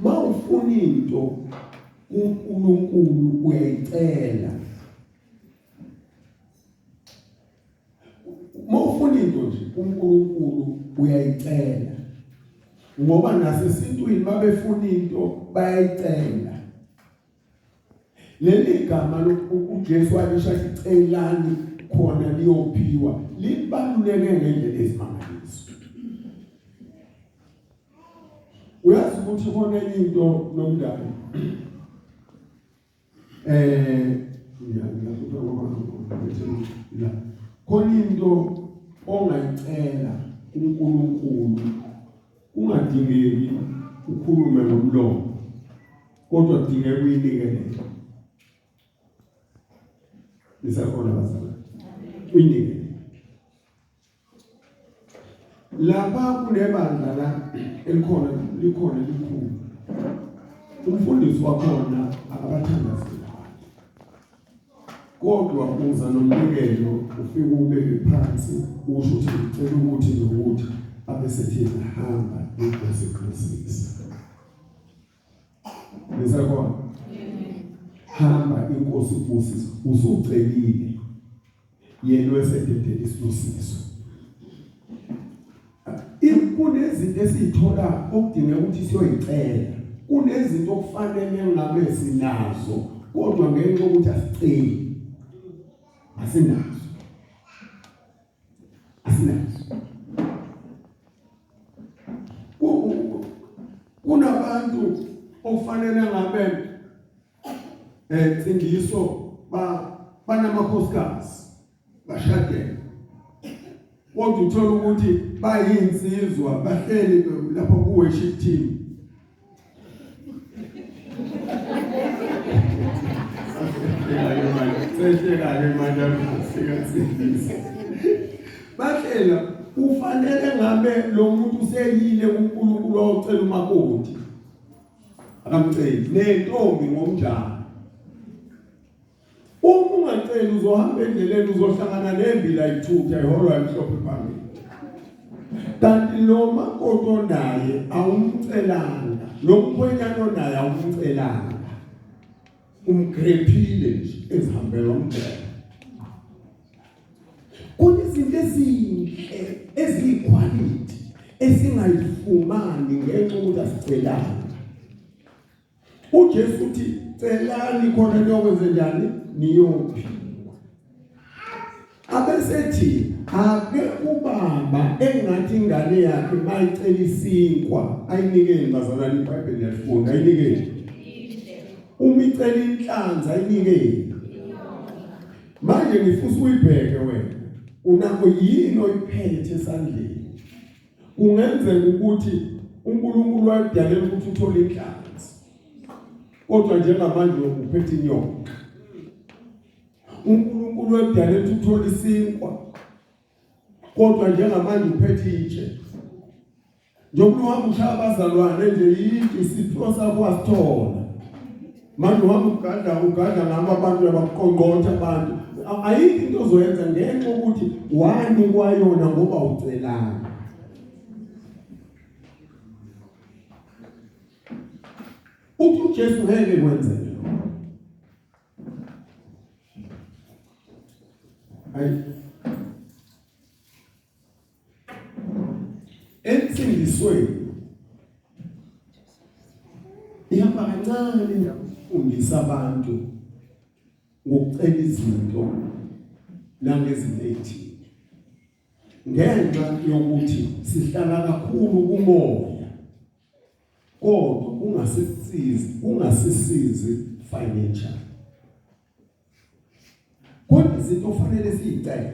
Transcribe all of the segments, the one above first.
Mawufuna into kuNkulunkulu uyayicela. Mawufuna into nje kuNkulunkulu uyayicela. Ngoba nasesintwini babefuna into bayayicela. Leli gama uJesu alisho athi celani khona liyophiwa libaluleke ngendlela esimangaliso. Uyazi ukuthi khona enye into nomndeni ngiyakuthi ngoba la khona into ongayicela kuNkulunkulu kungadingeki ukhulume ngomlomo kodwa kudingeka uyinikele. Nisakhona bazalwane? Uyinikele. Lapha kunebandla la elikhona likhona elikhulu. Umfundisi wakhona akabathandazeli abantu. Kodwa uza nomnikelo ufike ubeke phansi usho ukuthi ngicela ukuthi nokuthi abesethi hamba inkosi iqinisekise. Nisakhona? Hamba inkosi ibusise usucelile. Yena wesededela isibusiso. Kunezinto esizithola okudingeka ukuthi siyoyicela. Kunezinto okufanele ngabe sinazo kodwa ngenxa yokuthi asiceli asinazo. Asinazo. Kunabantu okufanele ngabe Tsindiso ba banamakhosikazi bashadene kodwa uthola ukuthi bayinsizwa bahleli lapha ku worship team Sehleka-ke manje sikaSindisa. Bahlela kufanele ngabe lo muntu useyile kuNkulunkulu wawucela umakoti. Akamceli nentombi ngokunjalo. Uma ungaceli uzohamba endleleni uzohlangana nembila ithutha iholwa emhlophe phambili. Kanti lo makoti onaye awumcelanga, lo mkhwenyana onaye awumcelanga. Umgrephile nje ezihambela umgqele. Kunezinto ezinhle eziyikhwalithi esingayifumani ngenxa yokuthi asicelanga. uJesu uthi celani khona niyokwenze njani niyophiwa. Abesethi ake ubaba engathi ingane yakhe mayicela isinkwa ayinikeni bazalwane iBhayibheli liyalifunda ayinikeni uma icela inhlanzi ayinikeni manje ngifisa uyibheke wena unakho yini oyiphethe esandleni Kungenzeka ukuthi uNkulunkulu wakudalela ukuthi uthole inhlanzi. Kodwa njengamanje uphethe inyoka. uNkulunkulu wakudalela ukuthi uthole isinkwa. Kodwa njengamanje uphethe itshe. Njengoba uhamba ushaya abazalwane nje yinto isiphiwo sakho wasithola. Manje uhamba ugadla ugadla ngabo abantu abakuqongqotha abantu. Ayikho into ozoyenza ngenxa ukuthi wanikwa yona ngoba ucelanga. Uthi uJesu ngeke kwenzeke lokho. Ayi Ensindisweni ihamba kancane indaba ukufundisa abantu ngokucela izinto nangezinto ezithile ngenxa yokuthi sihlala kakhulu kumoya kodwa kungasisizi kungasisizi financial Kodwa izinto ofanele siyicele.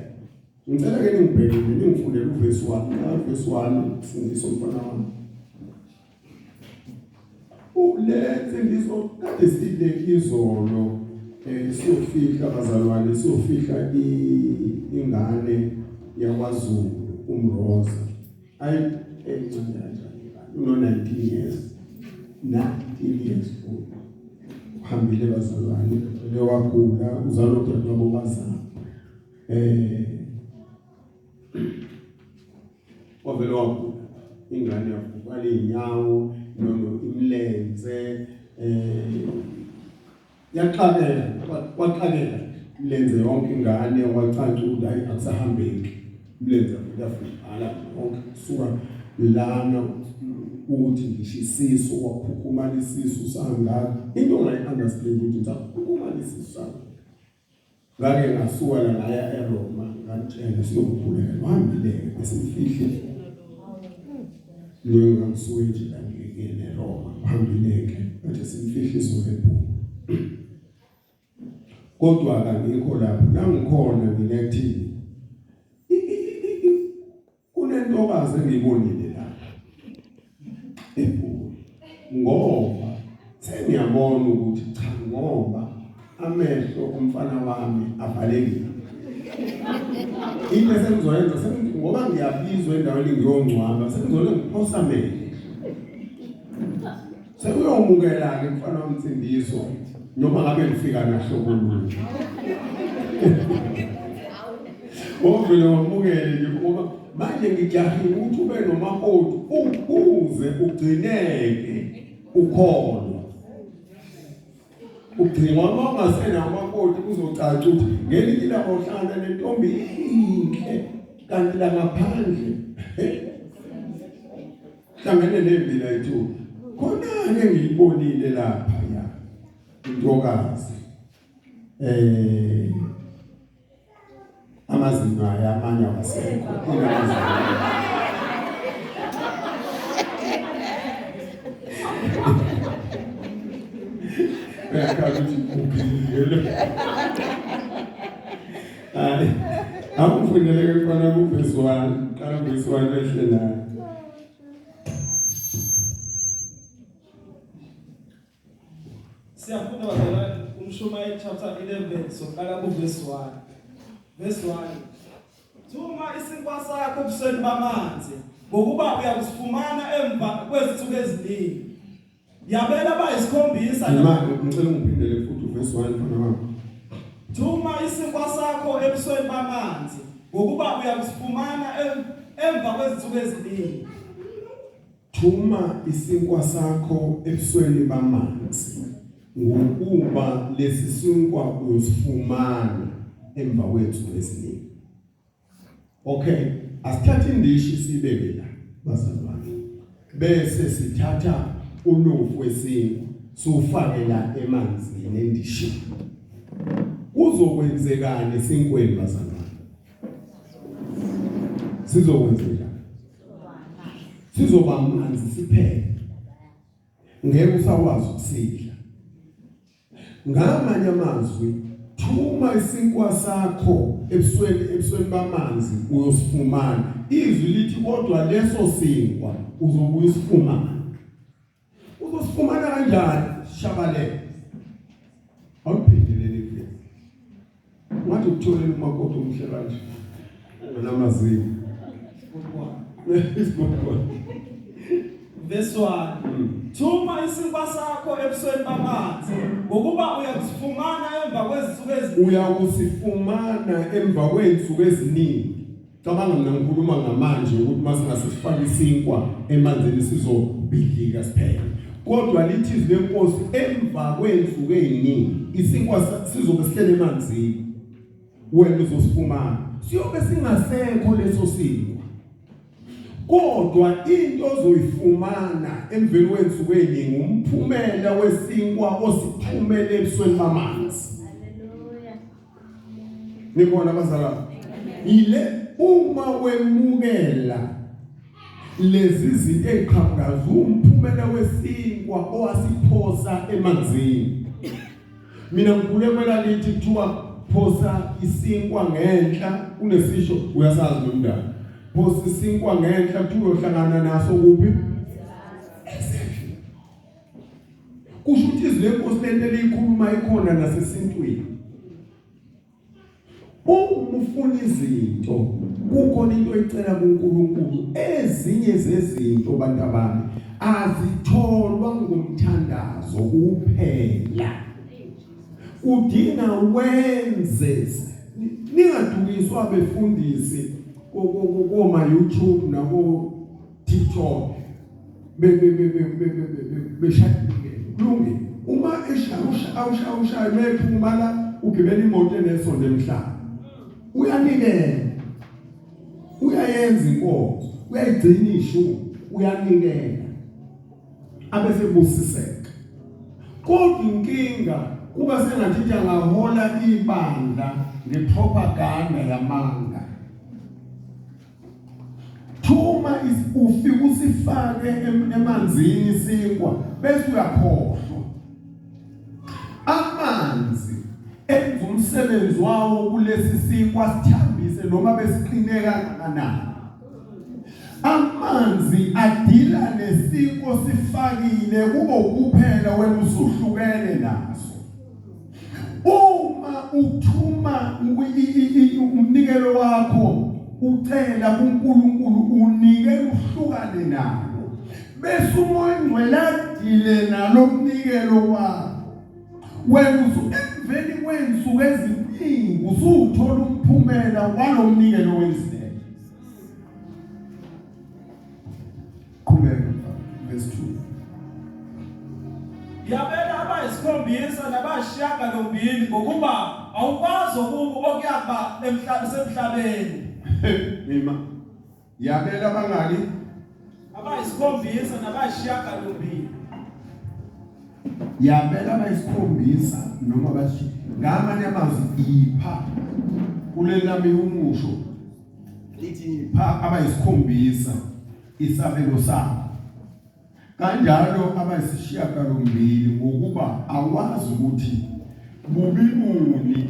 Ngicela ke ningibheke ningifundele uvesi 1, uvesi 1 sindiso mfana wami. Ule nsindiso kade sile izolo siyofihla bazalwane siyofihla ingane yakwaZulu uMroza. Ayi encane kanjani uno 19 years. 19 years old. Uhambile bazalwane vele wagula uzalwa udadewabo bazala. Wavele wagula ingane yavuka inyawo nono imilenze. umlenze yaxakela waxakela umlenze yonke ingane wacaca ukuthi hayi akusahambeki umlenze uyafudala yonke kusuka lana ukuthi ngisho isisu wakhukhumala isisu sangaka into ongayi-understand ukuthi ngisakhukhumala isisu sami ngake ngasuka la ngaya eRoma ngamtshela siyokhuleka wahambile-ke besimfihle loyo ngangisuke nje la ngike neRoma hambile-ke manje simfihle izohebhungu kodwa akangikho lapho la ngikhona mina ekuthini kunentokazi engiyibonile la eBhulu ngoba sengiyabona ukuthi cha ngoba amehlo omfana wami avalekile into esengizoyenza ngoba ngiyabizwa endaweni ngiyongcwaba sengizole ngiphosa amehlo Sekuyomukela-ke mfana wami Nsindiso noma ngabe ngifika nahlobo luni. Ovele wamukele nje ngoba manje ngijahile ukuthi ube nomakoti ukuze ugcineke ukholwa. Ugcinwa uma ungasenawo umakoti kuzocaca ukuthi ngelinye ilanga uhlangana nentombi inhle kanti la ngaphandle hlangene nembila yethu khona-ke ngiyibonile lapha ya intokazi eh amazinyo ayo amanye awasekho inamazinyo uyakhala ukuthi uphilile hayi akufuneleke mfana kuvesi 1 qala uvesi 1 wehle naye Siyafunda bazalwane uMshumayeli chapter 11 soqala kuverse 1. Verse 1. Thuma isinkwa sakho ebusweni bamanzi ngokuba uyakusifumana emva kwezinsuku eziningi. Yabela abayisikhombisa Manje ngicela ungiphindele futhi uverse 1 mfana wami. Thuma isinkwa sakho ebusweni bamanzi ngokuba uyakusifumana emva kwezinsuku eziningi. Thuma isinkwa sakho ebusweni bamanzi ngokuba lesi sinkwa uyosifumana emva kwezinsuku eziningi. Okay, asithathe indishi sibeke la bazalwane. Bese sithatha ulofu wesinkwa siwufake la emanzini endishini. Kuzokwenzekani esinkweni bazalwane? Sizokwenzeka. Sizoba manzi siphele. Ngeke usakwazi ukusidla. Ngamanye amazwi thuma isinkwa sakho ebusweni ebusweni bamanzi uyosifumana. Izwi lithi kodwa leso sinkwa uzobuya usifumane. Uzosifumana kanjani shabalele? Awuphindele leli. Ungathi ukutholela umakoti omuhle kanje. Unamazinyo. Isigogwana. Verse 1. Thuma isinkwa sakho ebusweni bamanzi ngokuba uyakusifumana emva kwezinsuku eziningi. Uyakusifumana emva kwezinsuku eziningi. Cabanga mina ngikhuluma ngamanje ukuthi masingase sifake isinkwa emanzini sizobhidlika siphele. Kodwa lithi izwi lenkosi emva kwensuku eziningi isinkwa sizobe sihlele emanzini. Wena uzosifumana. Siyobe singasekho leso sinkwa. Kodwa into ozoyifumana emveni kwensuku eziningi umphumela wesinkwa osithumele ebusweni bamanzi. Hallelujah. Nikhona bazalwane? Ile uma wemukela lezi zinto eziqhamuka umphumela wesinkwa owasiphosa emanzini. Mina ngikhule kwelalithi kuthiwa phosa isinkwa ngenhla kunesisho uyasazi lo mndana. Phosa isinkwa ngenhla kuthiwa uyohlangana naso kuphi? Kusho ukuthi izwi lenkosi lento eliyikhuluma ikhona nasesintwini. Uma ufuna izinto kukhona into oyicela kuNkulunkulu ezinye zezinto bantu abami azitholwa ngomthandazo kuphela. Udinga wenze ningadukiswa abefundisi koma YouTube nako TikTok be be be be beshaya Kulungile. Uma eshaya ushaya ushaya mephuma la ugibela imoto enesondo emhlaba. Uyanikela. Uyayenza inkonzo, uyayigcina ishumi, uyanikela. Abese busiseka. Kodwa inkinga kuba sengathi angahola ibandla ngepropaganda yamanga. Thuma ufike usifake emanzini isinkwa bese uyakhohlwa. Amanzi enza umsebenzi wawo kulesi sinkwa sithambise noma besiqine kangakanani. Amanzi adila nesinkwa sifakile kube kuphela wena usuhlukene naso. Uma uthuma umnikelo wakho ucela kuNkulunkulu unikela uhlukane nawo bese umoya ongcwele adile nalomnikelo wakho wena emveni kwensuku eziningi usuwuthola umphumela walomnikelo wenzile. Qhubeka verse 2. Yabela abayisikhombisa nabashiyagalombili ngokuba awukwazi okubi okuyakuba semhlabeni. Mima. Yabela abangaki? Abayisikhombisa nabashiyagalombili. Yabela abayisikhombisa noma bashi ngamanye amazwi ipha kulelami umusho lithi ipha abayisikhombisa isabelo sabo kanjalo abayisishiyagalombili ngokuba awazi ukuthi bubi buni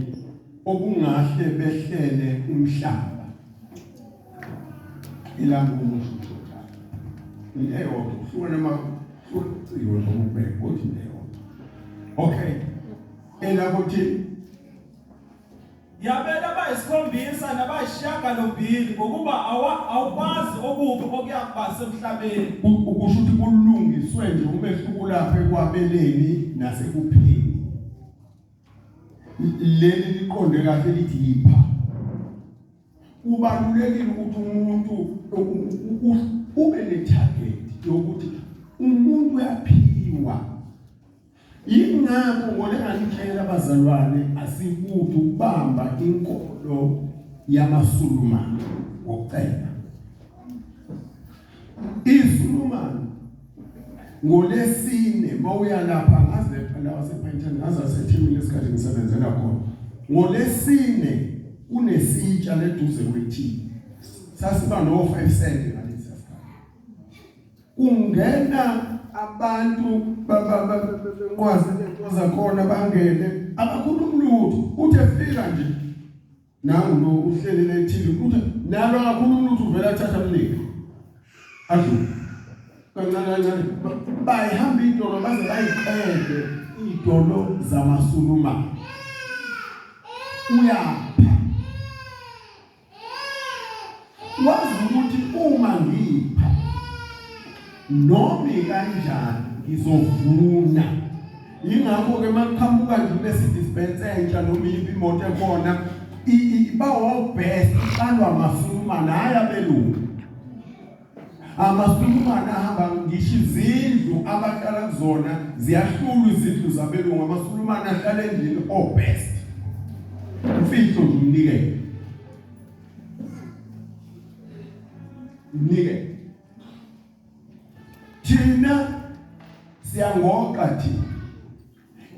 obungahle behlele umhlaba. Ilanga umusho njalo into eyodwa kuhlukana uma kuciwe noma ubheke kodwa into eyodwa. Okay, elakuthi Yabela abayisikhombisa nabayishiyagalombili ngokuba awukwazi okubi okuyakuba semhlabeni. Ukusho ukuthi kulungiswe nje umehluko lapha ekwabeleni nasekupheni. Leli liqonde kahle lithi yipha. Kubalulekile ukuthi umuntu ube ne-target yokuthi umuntu uyaphiwa. Yingakho ngole nganitshela abazalwane asikude ukubamba inkolo yamaSulumane ngokucela. ISulumane ngolesine mawuya lapha ngaze la wasePainton ngaze aseThekwini lesikhathi ngisebenzela khona. Ngolesine kunesitsha leduze kwethi. Sasiba no 5 cent ngalesi sikhathi. Kungena abantu benqwazi lento zakhona bangene abakhulumi lutho uthi efika nje nangu lo uhleli lethile uthi nalo akakhulumi lutho uvela athatha amnike adlule kancane kancane bayihamba idolo baze bayiqede idolo zamasulumane uyapha Wazi ukuthi uma ngipha nomi kanjani ngizovuna. Yingakho ke makuqhamuka nje iMercedes Benz entsha noma iyiphi imoto ekhona iba wo best iqalwa amaSulumane hhayi abelungu. AmaSulumane ahamba ngisho izindlu abahlala kuzona ziyahlulwa izindlu zabelungu amaSulumane ahlala endlini o best. Mfihlo nje umnikelo. Mnikelo. Thina siyangoqa thina.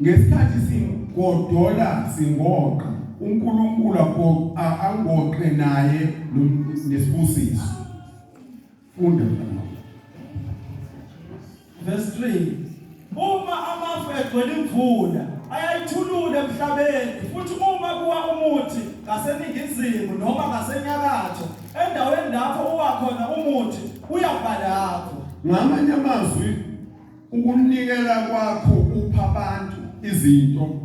Ngesikhathi singodola singoqa uNkulunkulu angoqe naye nesibusiso. Funda mfana. Verse 3 Uma amafu egcwele imvula ayayithulula emhlabeni futhi uma kuwa umuthi ngaseningizimu noma ngasenyakatho endaweni lapho uwa khona umuthi uyakuba lapho. Ngamanye amazwi Ukunikela kwakho upha abantu izinto,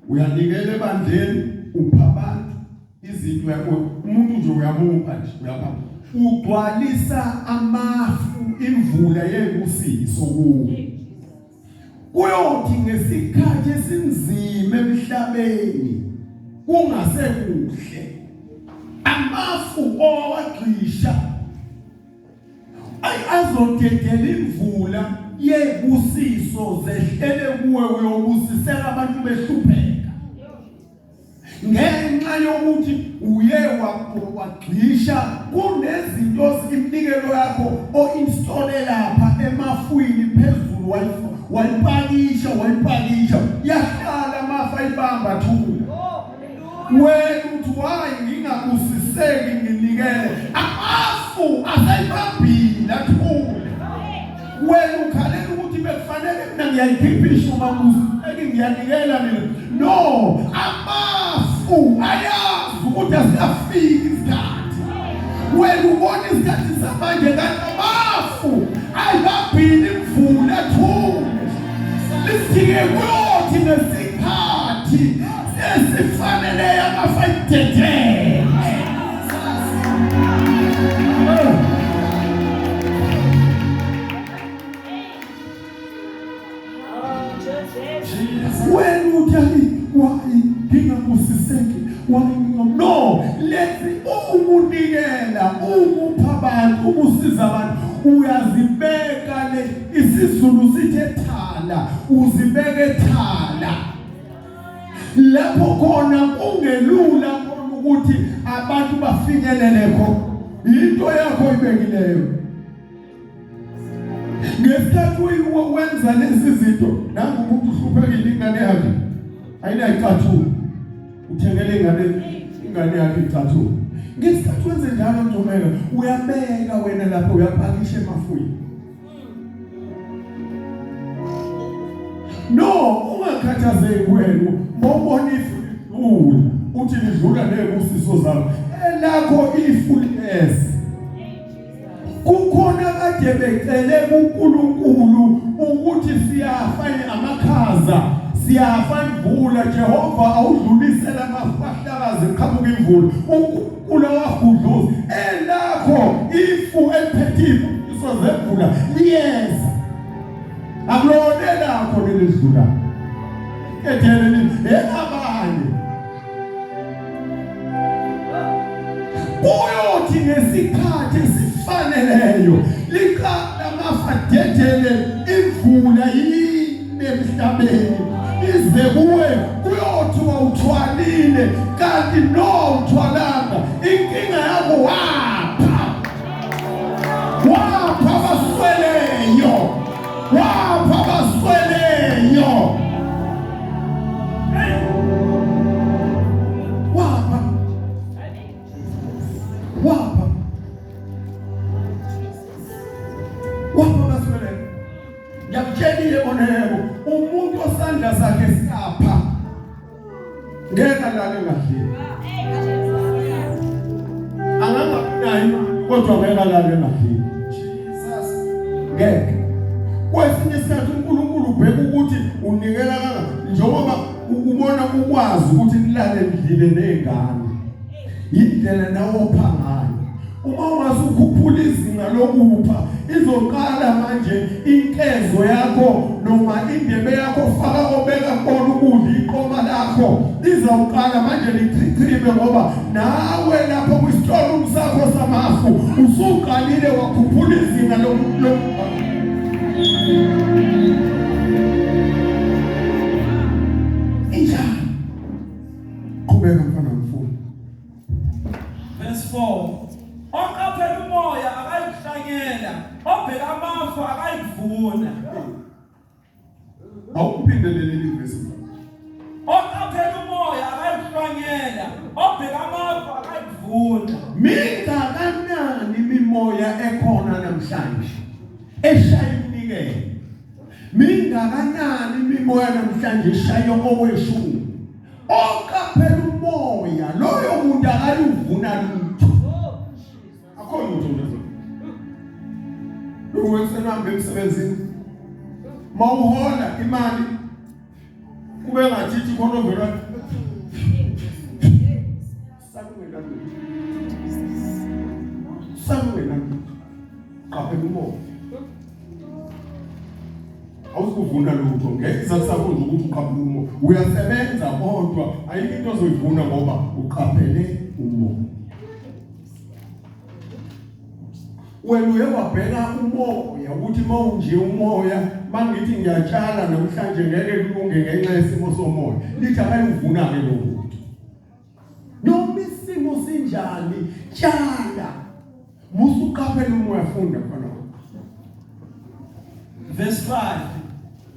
uyanikela ebandleni upha abantu izinto, umuntu nje uyamupha nje uyapha, ugcwalisa amafu imvula yebusiso kuwe. Kuyothi ngesikhathi esinzima emhlabeni kungasekuhle amafu owawagxisha Ay azodedela imvula yebusiso zehlele. kuwe uyobusiseka abantu behlupheka ngenxa yokuthi uye wagxisha kunezinto iminikelo yakho o-installe lapha emafwini phezulu wayipakisha wayipakisha yahlala amafa ibamba thula wena uthi why ngingabusiseki nginikele amafu asayibambile athule wena ukhalela ukuthi bekufanele mina ngiyayikhipha ishuma ngusiseki ngiyanikela mina no amafu ayazi ukuthi asiyafika isikhathi wena ubona isikhathi samanje kanti amafu ayibambile imvula ethule lifike kuyothi ngesikhathi esifaneleyo amafa idedele wena uthi ayi why ngingabusiseki why no lezi umunikela umupha abantu umusiza abantu uyazibeka le isiZulu sithe thala uzibeka ethala lapho khona kungelula khona ukuthi abantu bafinyelele khona into yakho ibekileyo ngesikhathi wenza lezi zinto nangu umuntu uhluphekile ingane yakhe ayinayicathulo uthengele ingane ingane yakhe icathulo ngesikhathi wenze njalo Ntomeka uyabeka wena lapho uyapakisha emafuyini no ungakhathazeki wena mawubona ifu lidlula uthi lidlula nezibusiso zakho elakho ifu liyeza kukhona kade becele kuNkulunkulu ukuthi siyafa amakhaza siyafa imvula Jehova awudlulisela amafahlakazi qhamuka imvula uNkulunkulu awagudluza elakho ifu eliphethe izibusiso zemvula liyeza akulona elakho lelidlula edele elabanye kuyothi ngesikhathi esifaneleyo liqala amafa dedele imvula yine emhlabeni ize kuwe kuyothiwa uthwalile kanti no uthwalanga inkinga yakho wapha wapha abasweleyo wapha abasweleyo wapha wapha wapha abasweleyo ngiyakutshelile boneko umuntu osandla sakhe siyapha ngeke alale engadlile angangabi kodwa ngeke alale engadlile ngeke kwesinye isikhathi uNkulunkulu ubheka ukuthi unikela kanga njengoba ubona ukwazi ukuthi nilale nidlile nezingane indlela nawopha ngayo uma ungase ukhuphula izinga lokupha izoqala manje inkezo yakho noma indebe yakho faka obeka kona ukudla iqoma lakho lizawuqala manje lichichime ngoba nawe lapho kwisitorumu sakho samafu usuqalile wakhuphula izinga lokupha injani qhubeka mfana mfuna Verse 4 Oqaphela umoya akayikuhlanyela, obheka amafu akayikuvuna. Awuphinde leli verse. Oqaphela umoya akayikuhlanyela, obheka amafu akayikuvuna. Mingakanani imimoya ekhona namhlanje eshaya iminikelo? Mingakanani imimoya namhlanje eshaya oweshumi? Oqaphela umoya loyo muntu akayuvuna lutho. Akho lutho nje. Lokhu ekuseni emsebenzini. Mawuhola imali kube ngathi khona ovela Salungela lutho. Salungela lutho. Qaphela umoya. Awuzukuvuna lutho ngeke isakho nje ukuthi uqaphele umoya. Uyasebenza kodwa ayikho into ozoyivuna ngoba uqaphele umoya. Wena uye wabheka umoya ukuthi mawunje umoya mangithi ngiyatshala namhlanje ngeke kulunge ngenxa yesimo somoya. Lithi akayuvuna ke lo muntu. Noma isimo sinjani, tshala. Musuqaphela umoya funda mfana. Verse 5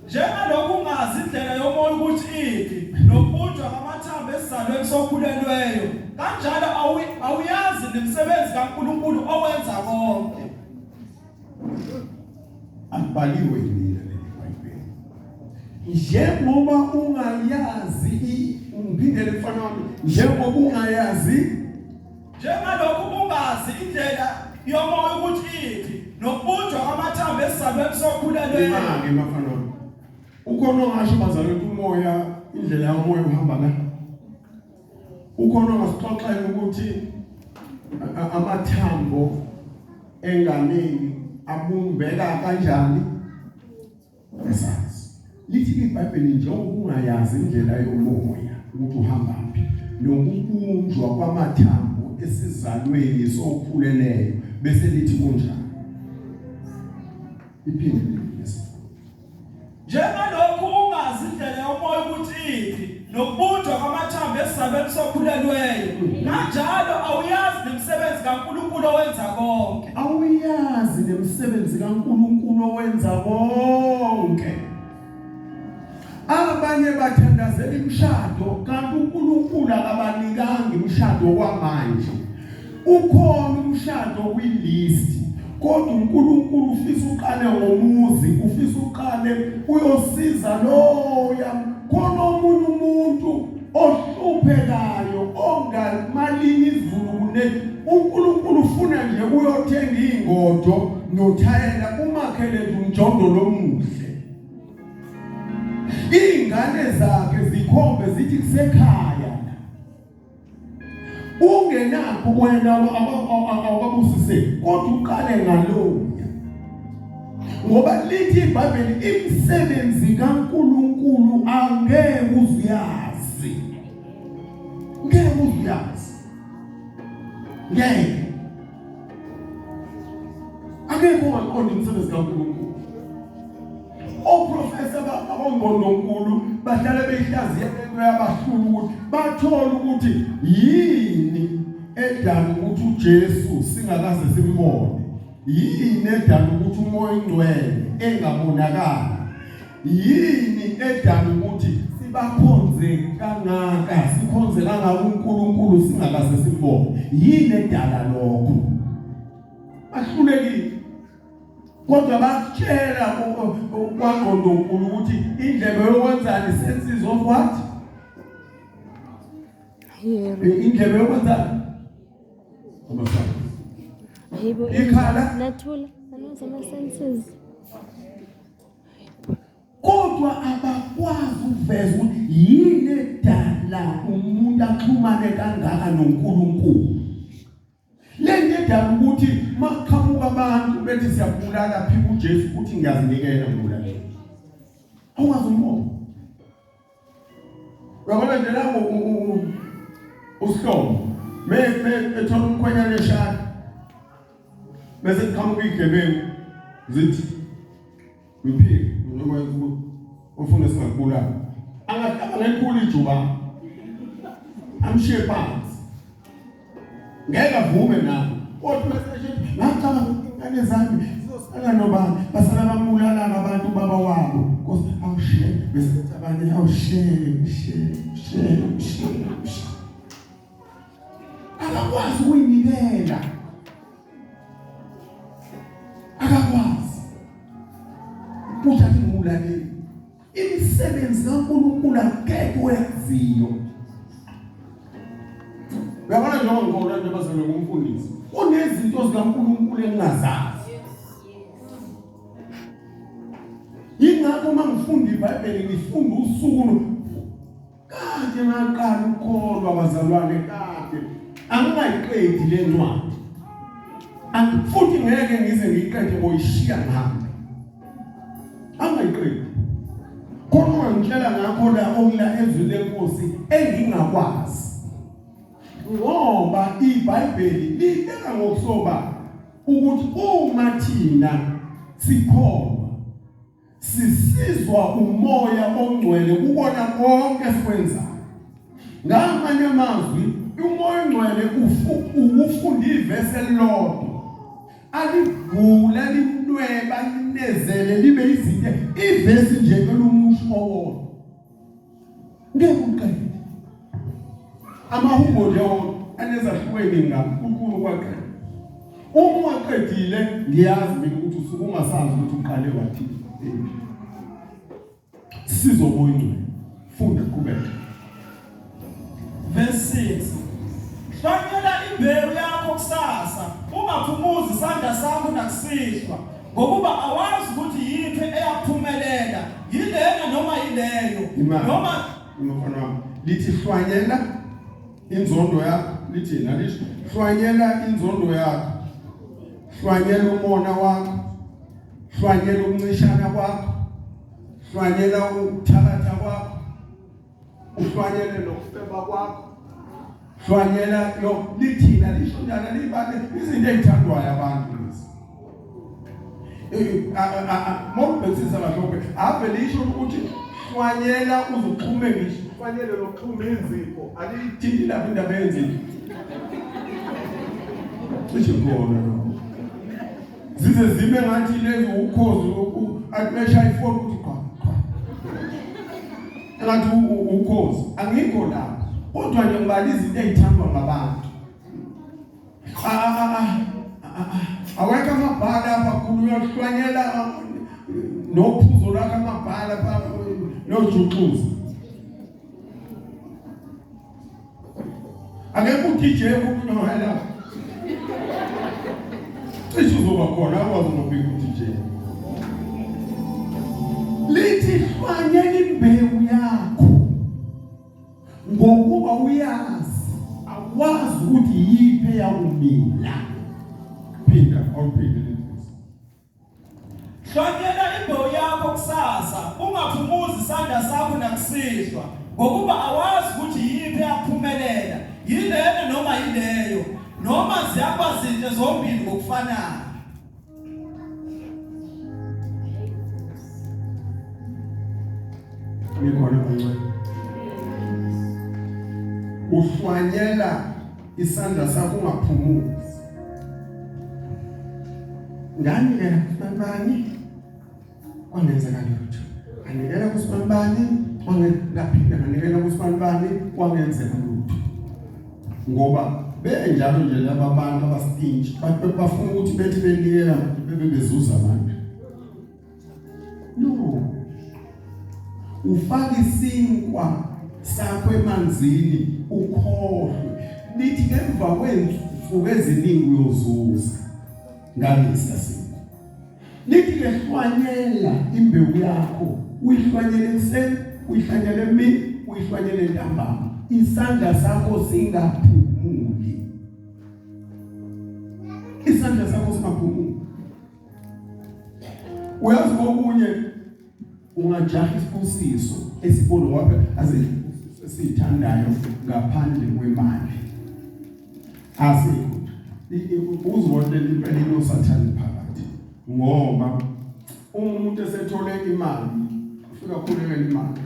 Njengalokhu ungazi indlela yomoya ukuthi iphi, nokubunjwa kwamathambo esizalweni sokhulelweyo, kanjalo awuyazi nemisebenzi kaNkulunkulu owenza konke. Akubhaliwe yini leli Bhayibheli? Njengoba ungayazi, ngiphindele mfana wami, njengoba ungayazi Njengalokhu ungazi indlela yomoya ukuthi iphi nokubunjwa kwamathambo esizalweni sokhulelweyo. Imake mafana wami. Ukhona ongasho bazalwane ukuthi umoya indlela yomoya uhamba la. Ukhona ongasixoxela ukuthi amathambo enganeni abumbeka kanjani? Esazi. Lithi iBhayibheli njengoba ungayazi indlela yomoya ukuthi uhambaphi nokubunjwa kwamathambo esizalweni sokhuleleyo bese lithi kunjani. Iphinde lesifundo. Njengalokhu ungazi indlela yomoya ukuthi iphi nokubunjwa kwamathambo esizalweni sokhulelweyo, kanjalo awuyazi nemisebenzi kaNkulunkulu owenza konke. Awuyazi nemisebenzi kaNkulunkulu owenza konke. Abanye bathandazela imishado kanti uNkulunkulu akabanikanga imishado kwamanje. Ukhona umshado kwi-list kodwa uNkulunkulu ufisa uqale ngomuzi, ufisa uqale uyosiza loya. Khona omunye umuntu ohluphekayo ongamalini izulu kune uNkulunkulu ufuna nje uyothenga ingodo nothayela umakhele nje umjondolo omuhle. Iy'ngane zakhe zikhombe zithi kusekhaya la. Ungenaphi wena awukabusiseki kodwa uqale ngaloya. Ngoba lithi iBhayibheli imisebenzi kaNkulunkulu angeke uziyazi. Ngeke uziyazi. Ngeke. Akekho ongaqonda imisebenzi kaNkulunkulu. Oprofesa abongqondonkulu bahlale beyihlaziya lento yabahlula ukuthi bathole ukuthi yini edala ukuthi uJesu singakaze simbone. Yini edala ukuthi uMoya oNgcwele engabonakali? Yini edala ukuthi sibakhonze kangaka, sikhonze kangaka uNkulunkulu singakaze simbone? Yini edala lokho? Bahlulekile. Kodwa bakutshela kwangqondonkulu ukuthi indlebe yokwenzani senses of what? Indlebe yokwenzani? Abafana. Hayibo. Ikhala. Nathula. Anoza ama senses. Kodwa abakwazi ukuveza ukuthi yini edala umuntu axhumane kangaka noNkulunkulu. Le nto edala ukuthi makuqhamuka abantu bethi siyabulala phika uJesu ukuthi ngiyazinikela ngibulale. Awungazi umbona. Uyabona nje la uSihlobo me me ethola umkhwenyana eshaya bese kuqhamuka igebengu zithi mphike noma ufuna singakubulala angahlaba ngelikhulu ijuba amshiye phansi ngeke avume nabo kodwa message ngacabanga ukuthi ingane zami zizosala nobani basala bamulala abantu baba wabo nkosi awushiye bese bethi abanye awushiye shiye shiye shiye akakwazi ukuyinikela akakwazi uthatha ingulaleli Imisebenzi kaNkulunkulu akekho oyaziyo. Uyabona njengoba ngikholwa nje bazalwane ngumfundisi, kunezinto zikaNkulunkulu engingazazi. Yingakho uma ngifunda iBhayibheli ngifunda usuku kade ngaqala ukukholwa bazalwane kade angingayiqedi le ncwadi. Futhi ngeke ngize ngiyiqede ngoyishiya ngihambe. Angayiqedi. Khona ungangitshela ngakho la okula ezwi lenkosi engingakwazi. Ngoba iBhayibheli libeka ngokusobala. Ukuthi uma thina sikholwa sisizwa umoya ongcwele kubona konke esikwenzayo. Ngamanye amazwi umoya ongcwele ukufunda ivesi elilodwa alivula limnweba linezele libe izinto ivesi nje elumusho owodwa ngeke uqede amahubo nje wona anezahluko eziningi kakhulu kwaqeda uma waqedile ngiyazi mina ukuthi usuke ungasazi ukuthi uqale wathini sizobuya ingcwele funda qhubeka Verse 6 Hlwanyela imbewu yakho kusasa ungaphumuzi isandla sakho nakusihlwa ngokuba awazi ukuthi yiphi eyaphumelela yilena noma yileyo noma umfana wami lithi hlwanyela inzondo yakho lithi yena lisho hlwanyela inzondo yakho hlwanyela umona wakho hlwanyela ukuncishana kwakho hlwanyela ukuthakatha kwakho uhlwanyele nokufeba kwakho hlwanyela yo lithina lisho njalo libale izinto ezithandwayo abantu lezi mawubhekisisa kahle ave lisho ukuthi hlwanyela uzuxhume ngisho hlwanyele lokuxhuma inzipho alithinti lapho indaba yenzipho cishe khona lokho zize zime ngathi lezi ukhozi lokhu athi beshaya ifoni ukuthi qha qha engathi ukhozi angikho lapho kodwa nje ngibala izinto ezithandwa ngabantu awekho amabhala apha khulunywa kuhlwanyela nophuzo lwakho amabhala nojuxuza Akekho uDJ okhulunywa la. Cishe uzoba khona akwazi nokubika uDJ. Lithi hlwanyela imbewu yakho ngokuba uyazi awazi ukuthi yiphi eyakumila. Phinda awuphinde. Hlwanyela imbewu yakho kusasa, ungaphumuzi isandla sakho nakusihlwa, ngokuba awazi ukuthi yiphi eyaphumelela, yilena noma yileyo, noma ziyakuba zinhle zombili ngokufanayo. Nikhona kancane. Uhlwanyela isandla sakho ungaphumuzi. Nganikela kusibanibani kwangenzeka lutho. Nganikela kusibanibani ngaphinda nganikela kusibanibani kwangenzeka lutho. Ngoba benjalo nje laba bantu abastinji bafuna ukuthi bethi benikela bebe bezuza manje. No. Ufaka isinkwa sakho emanzini ukhohlwe. Lithi emva kwensuku eziningi uyozuza ngalesi sinkwa. Lithi ke hlwanyela imbewu yakho, uyihlwanyele ekuseni, uyihlwanyele emini, uyihlwanyele ntambama. Isandla sakho singaphumuli. Isandla sakho singaphumuli. Uyazi kokunye ungajaha isibusiso esibona ngoba azikho esithandayo ngaphandle kwemali. Asikho. Uzibone impela inosathane phakathi ngoba uma umuntu esethole imali ufika khulekela imali.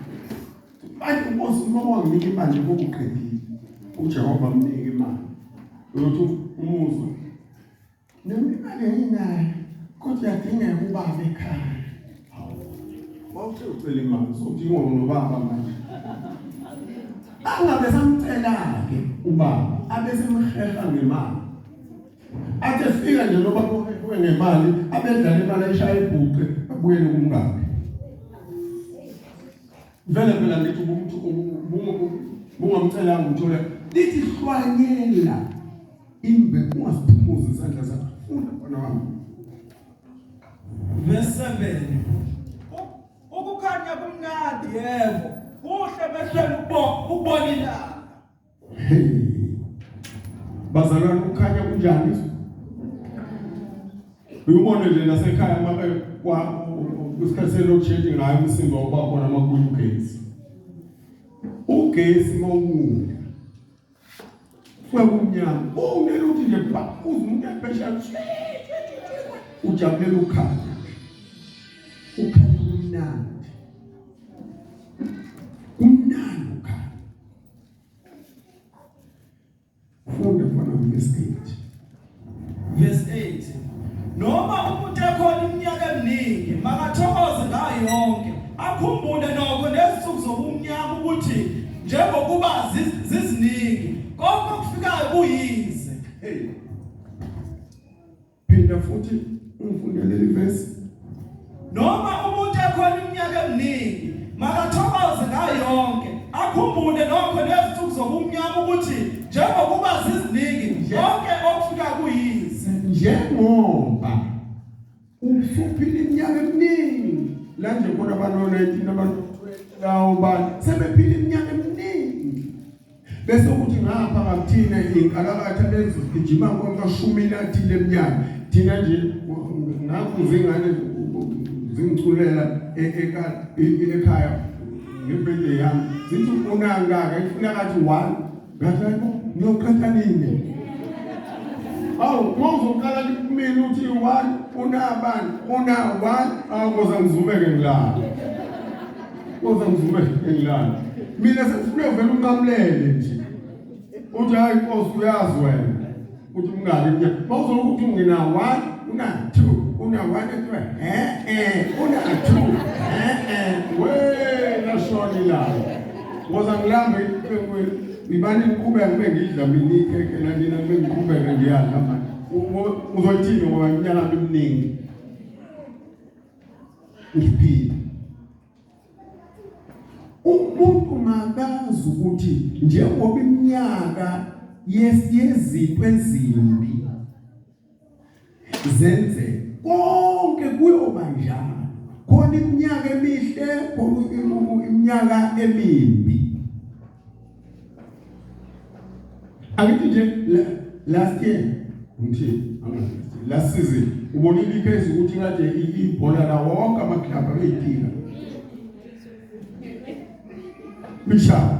Manje uNkosi uma wanginika imali kokuqedile uJehova amnike imali. Uyothi umuzwa Noma imali enginayo kodwa uyadingeka ubaba ekhaya. Hawu. Wawuthe ucela imali usudingwa nobaba manje. Angabe samcela-ke ubaba abe semheha ngemali. Athi efika nje loba kuhehwe ngemali abedlala imali ayishaya ibhuqe abuyele kumngakhe. Vele phela ngithi umuntu bungamcelanga uthole lithi hlwanyela imbe ungasiphumuzi isandla sakho funda mfana wami. Verse 7 Ukukhanya kumnandi yebo kuhle emehlweni ukubona ilanga. Bazalwane ukukhanya kunjani? Uyubone nje nasekhaya uma kwa isikhathi se-load shedding ngayo umsindo wawuba khona uma kubuya ugesi. Ugesi uma ubuya kuya kumnyama. Unele uthi nje bha uze umuntu ephesha Ujabulela ukukhanya. Ukhanya kumnandi. Kumnandi ukukhanya. Funda mfana verse 8. Verse 8. Noma umuntu ekhona iminyaka eminingi makathokoze ngayo yonke akhumbule nokho nezinsuku zobumnyama ukuthi njengokuba ziziningi konke okufikayo kuyize. Hey. Phinda futhi ungifundele leli verse. Noma umuntu ekhona iminyaka eminingi makathokoze ngayo yonke akhumbule nokho nezinsuku zobumnyama ukuthi njengokuba ziziningi konke okufika kuyize. Njengoba usuphila iminyaka eminingi la nje khona abantu 19 abantu 20 lawo bani sebephila iminyaka eminingi bese kuthi ngapha ngakuthina inkalakatha lezi zigijima kwamashumi athile eminyaka thina nje ngakho izingane zingiculela e, e, ekhaya ngebirthday yami zithi unangaka ifuna kathi one ngathi hayibo ngiyoqeda nini awu uma uzoqala kumina uthi one unabani una one awu koza ngizumeke ngilala Koza ngizumeke ngilala. Mina sengifuna uvela unqamulele nje. Uthi hayi Nkosi uyazi wena. Uthi mngani mina mawuzokuthi ngina 1 una 2 una 1 2 eh eh una 2 eh eh wena shoni la. Ngoza ngilambe ibani ngiqhubeka ngibe ngidla mina ikhekhe nalina ngibe ngiqhubeka ngiyadla manje. Uzoyithini ngoba iminyaka eminingi. Ngiphila. Umuntu makazi ukuthi njengoba iminyaka yezinto ezimbi zenze konke kuyoba njalo khona iminyaka emihle khona iminyaka emimbi angithi nje last year ngithi last season ubonile ikhezi ukuthi kade ibhola la wonke amaklabhu abeyitika misha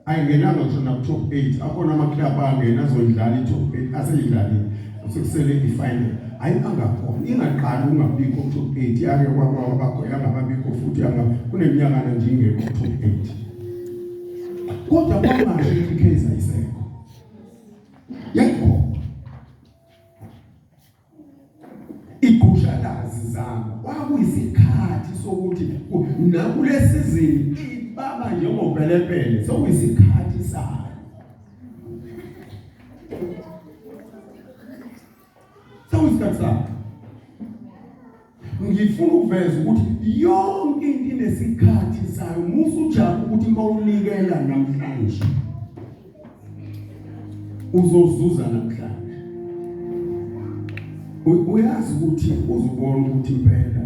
ayingenanga ngisho naku-top 8 akhona amaklabhu angena azoyidlala i-top 8 aseyidlalile sekusele i-final hayi angakhona ingaqali ungabikho ku-top 8 yake kwabakho yangababikho futhi kuneminyakana nje ingekho ku-top 8 kodwa kwamanje iCase ayisekho yayikhona igushalazi zami kwakuyisikhathi sokuthi nakule season ibaba njengopelepele sokuyisikhathi sayo Sekuyisikhathi sakhe. Ngifuna ukuveza ukuthi yonke into inesikhathi sayo. Musa ujaha ukuthi mawunikela namhlanje uzozuza namhlanje. Uyazi ukuthi uzobona ukuthi impela